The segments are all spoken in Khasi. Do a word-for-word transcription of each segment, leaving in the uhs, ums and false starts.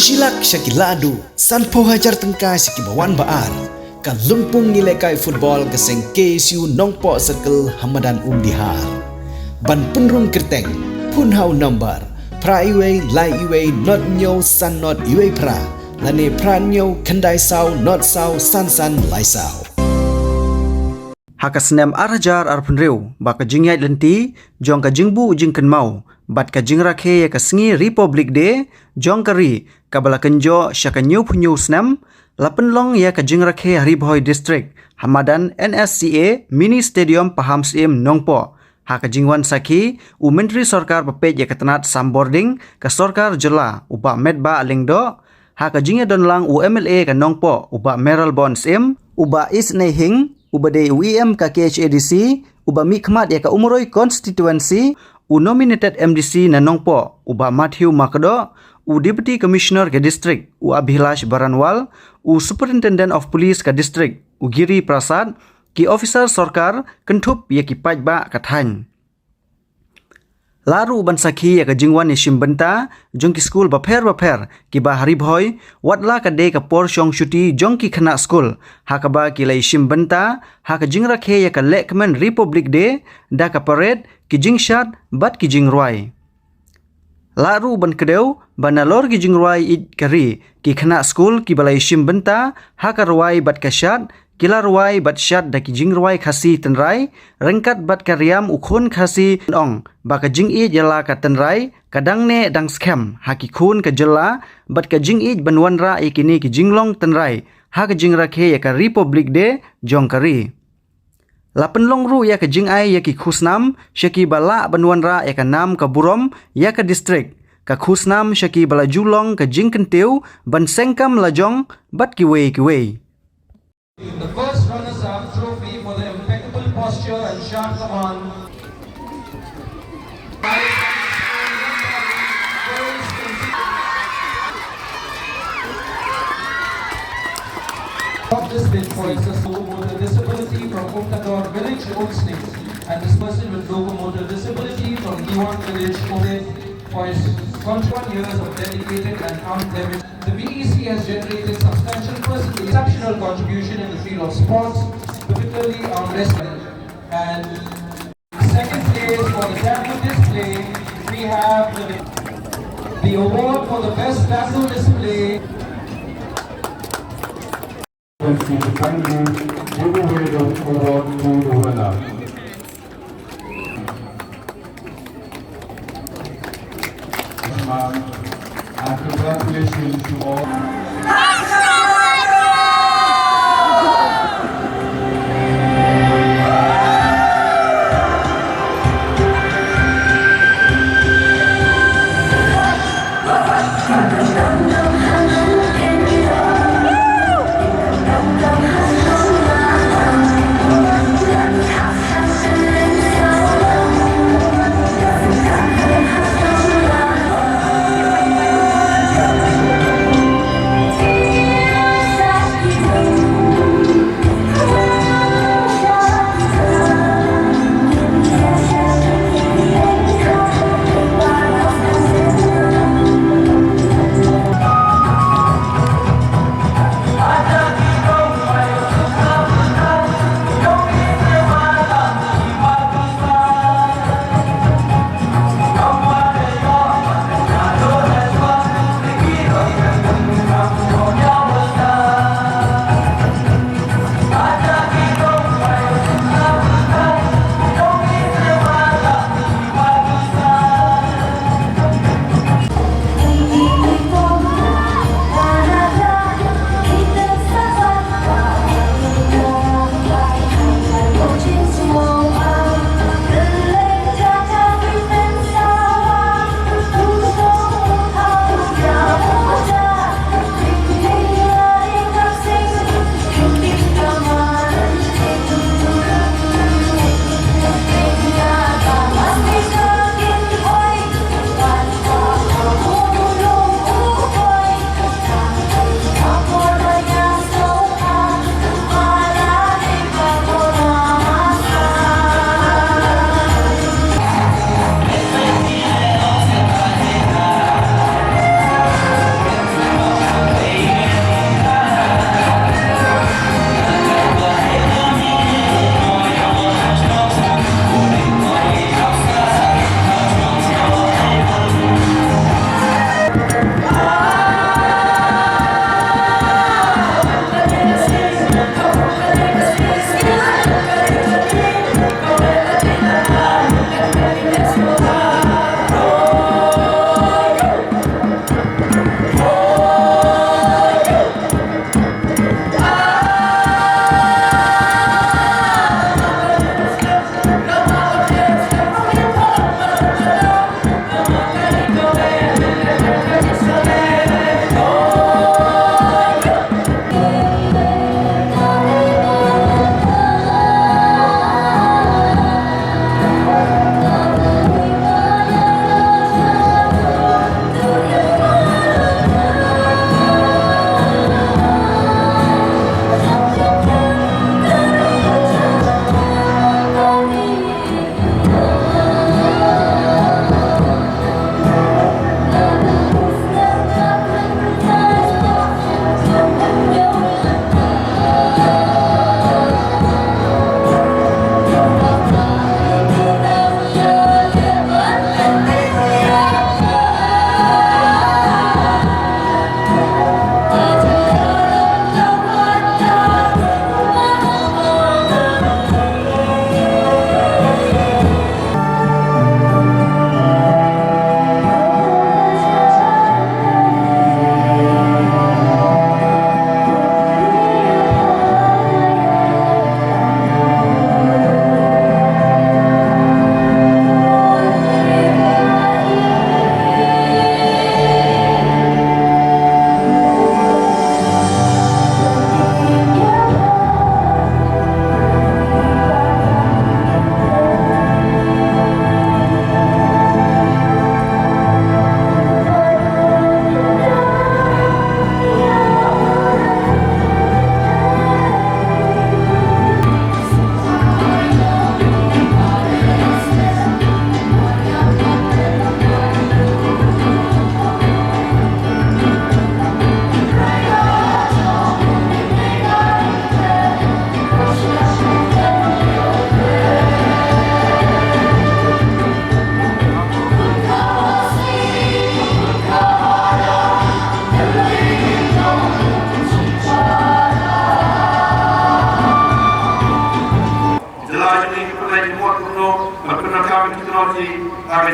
Shi lak sha ki la duh, sanphew hajar tyngka sha ki ba wan ba ar. Ka lympung ïalehkai football ka seng K S U Nongpoh Circle ha madan Umdihar. Ban pynrung kyrteng, phone ha u number phra wei lai wei not hynñiew san not wei phra, lane phra hynñiew khyndai saw not saw san san lai saw. Ha ka snem ar hajar arphew hynriew, ba ka jingïaid lynti jong ka jingbuh jingkynmaw bad ka jingrakhe ïa ka sngi Republic Day jong ka ri, kaba la kynjoh sha ka hynñiewphew hynñiew snem, la pynlong ïa ka jingrakhe ha Ri Bhoi District ha madan N S C A Mini Stadium Pahamsyiem Nongpoh. Ha ka jingwan sakhi u Myntri Sorkar ba peit ïa ka tnat Sam Bording ka Sorkar Jylla, u Bah Metbah Lyngdoh, ha ka jingïadonlang u M L A ka Nongpoh, u Bah Mayralborn Syiem, u Bah Isnei Hing, uba dei u E M ka K H A D C, uba mihkhmat ïa ka Umroi Constituency, u nominated M D C na Nongpoh, u Bah Matthew Makdoh, u Deputy Commissioner ka District, u Abhilash Baranwal, u Superintendent of Police ka District, u Giri Prasad, ki officer sorkar, kynthup ïa ki paidbah ka thaiñ. La ruh ban sakhi ïa ka jingwan ïashim bynta jong ki skul bapher bapher kiba ha Ri Bhoi, wat la ka dei ka por shong shuti jong ki khynnah skul, ha kaba ki la ïashim bynta ha ka jingrakhe ïa ka lehkmen Republic Day da ka parade, ki jingshad bad ki jingrwai. La ruh ban kdew ba nalor ki jingrwai ïeit ka ri, ki khynnah skul kiba la ïashim bynta ha ka rwai bad ka shad, ki la rwai bad shad da ki jingrwai Khasi tynrai, ryngkat bad ka riam U Khun Khasi, ong ba ka jingïeit ïa la ka tynrai ka dang neh dang skhem ha ki khun ka jylla, bad ka jingïeit ban wanrah ïa kine ki jinglong tynrai ha ka jingrakhe ïa ka Republic Day jong ka ri. La pynlong ruh ïa ka jingai ïa ki khusnam sha kiba lah ban wanrah ïa ka nam ka burom ïa ka district, ka khusnam sha kiba la ju long ka jingkyntiew ban seng kam lajong bad kiwei kiwei. The first runners-up trophy for the impeccable posture and sharp command. Of this bid for his locomotor disability from Umtador village, Umsning, and this person with locomotor disability from Diwan village, Umit, for his twenty-one years of dedicated and unblemished. The V E C has generated substantial personal exceptional contribution in the field of sports, particularly arm wrestling. And second place for the tackle display, we have the, the award for the best tackle display. Kindly give away the award to the winner. And congratulations to all.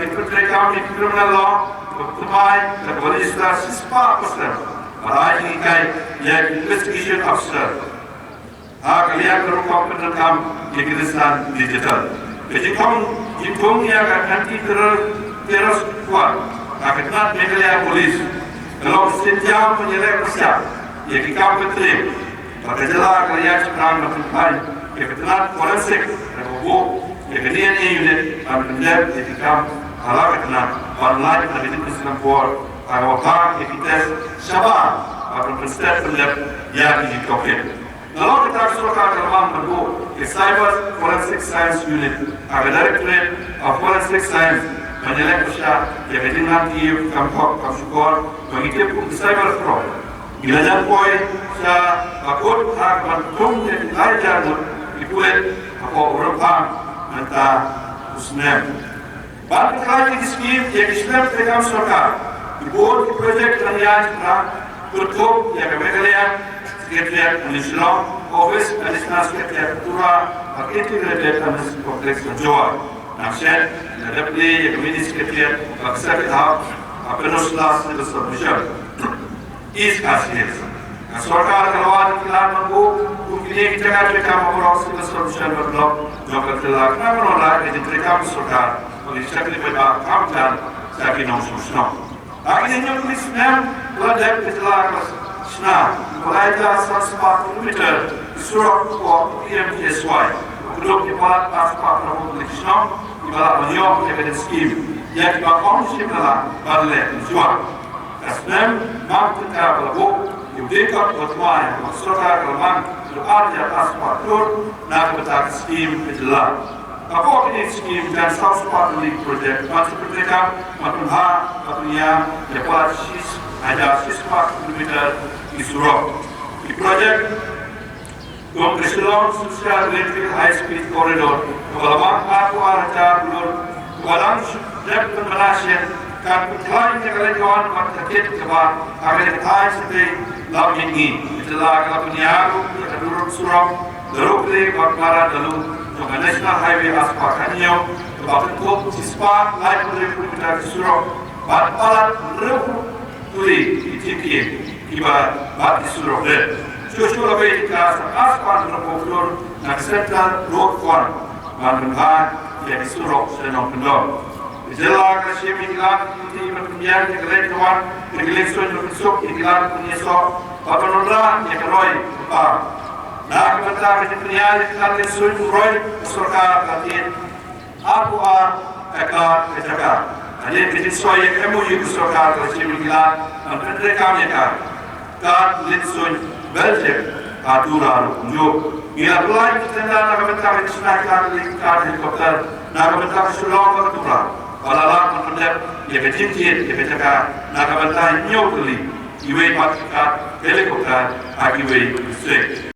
Ki pyntrei kam ïa ki criminal law, ka thymmai da kaba register shispah percent. Bad ai jinghikai ïa ki investigation officer ha ka liang ka rukom pyndonkam ïa ki rynsan digital. Ka jingthung, jingthung ïa ka Anti Terror, Terror Squad ha ka tnat Meghalaya Police ka long ka sienjam ban ïaleh pyrshah ïa ki kam pyntrei. Bad ka jylla ka la ïaid shaphrang ban pynphai ïa ka tnat Forensic, kaba buh ïa ka D N A unit ban pyndep ïa ki kam ha la ka tnat, ban lait na ka jingpynshlur por ha kaba phah ïa ki test shabar, bad ban pynstet pyndep ïa ki jingtohkit. Nalor kata ka sorkar ka la mang ban buh ïa ka Cyber Forensic Science Unit ha ka Directorate of Forensic Science ban ïaleh pyrshah ïa ka jingnang ki kam hok kam shukor ba ngi tip kum ka cyber fraud. Ngi la jan poi sha ba kut ha ka ban thung ïa ki lai hajar ngut ki pulit hapoh u Rymphang mynta u snem. Ban pynkhraw ïa ki skim ïa ki shlem treikam sorkar, ki bun ki projek ki dang ïaid shaphrang, kyrkhu ïa ka Meghalaya Secretariat ha Shillong, Office Additional Secretariat ha Tura, bad Integrated Administration Complex ha Jowai. Nangta, ngi la dep plie ïa ka Mini Secretariat bad ka Circuit House ha Peninsula Civil Sub-Division, East Khasi Hills. Ka sorkar ka la wad ïa ki lad ban buh kum kine ki jaka treikam ha baroh Civil Sub-Division bad Block jong ka jylla, khnang ban wanrah ïa ka jingtreikam ka sorkar bad ïa ka shakri paidbah kham jan sha ki nongshong shnong. Ha kine ki hynñiew tylli ki snem ba la dep, ka jylla ka la shna ïa ki lai hajar san spah kilometer ki surok hapoh P M G S Y, kaba kut ïa ki palat ar spah phraphew tylli ki shnong kiba lah ban ïoh ïa kane ka skim, ïa kiba ong shim la lah ban leh mynjur. Ka snem ba mynta ka la buh ïa u dei kot ba thymmai ba ka sorkar ka la mang ïa u ar hajar ar spah klur na ka bynta ka skim ka jylla. Hapoh kine ki skim, jan saw spah tylli ki projek ban shu pyntreikam, ban pynbha, ban pynïaid ïa palat shi hajar shi spah kilometer ki surok. Ki projek kum ka Shillong Silchar Greenfield High Speed Corridor kaba la mang arphew ar hajar klur, kaba dang shu dep pynbna shen, kan pynkhlaiñ ïa ka leit ka wan bad ka kit ka bar ha kane ka thaiñ shatei lam mihngi. Ka jylla ka la pynïar ruh ïa ka durud surok Darukli bad Maradalung jong ka National Highway ar spah khathynñiew, kaba kynthup shi spah laiphew hynriew kilometer ki surok bad palat hynriewphew tylli ki jingkieng kiba bad ki surok rit. Shuh shuh la wei ka ar spah hynriewphew klur na ka Central Road Fund ban pynbha ïa ki surok sha nongkyndong. Ka jylla ka shim ïa ki lad ki lynti ban pynbiang ïa ka leit ka wan, ïa ki liengsuiñ ban pynsuk ïa ki lad ban ïasoh bad ban wanrah ïa ka roi ka par. Na ka bynta ka jingpynïaid ïa ka liengsuiñ roi, ka sorkar ka la thied arphew ar ekar ka jaka. Hadien ka jingsoi ïa ka M O U, ka sorkar ka la shim ïa ki lad ban pyntreikam ïa ka kad liengsuiñ Belgium ha Tura ruh kumjuh. Ngi la pynlait ki tender na ka bynta ka jingshna ki kad helicopter na ka bynta ka Shillong bad ka Tura, bad la lah ban pyndep ïa ka jingjied ïa ka jaka na ka bynta hynñiew tylli. Kiwei pat ki kad helicopter ha kiwei ki district.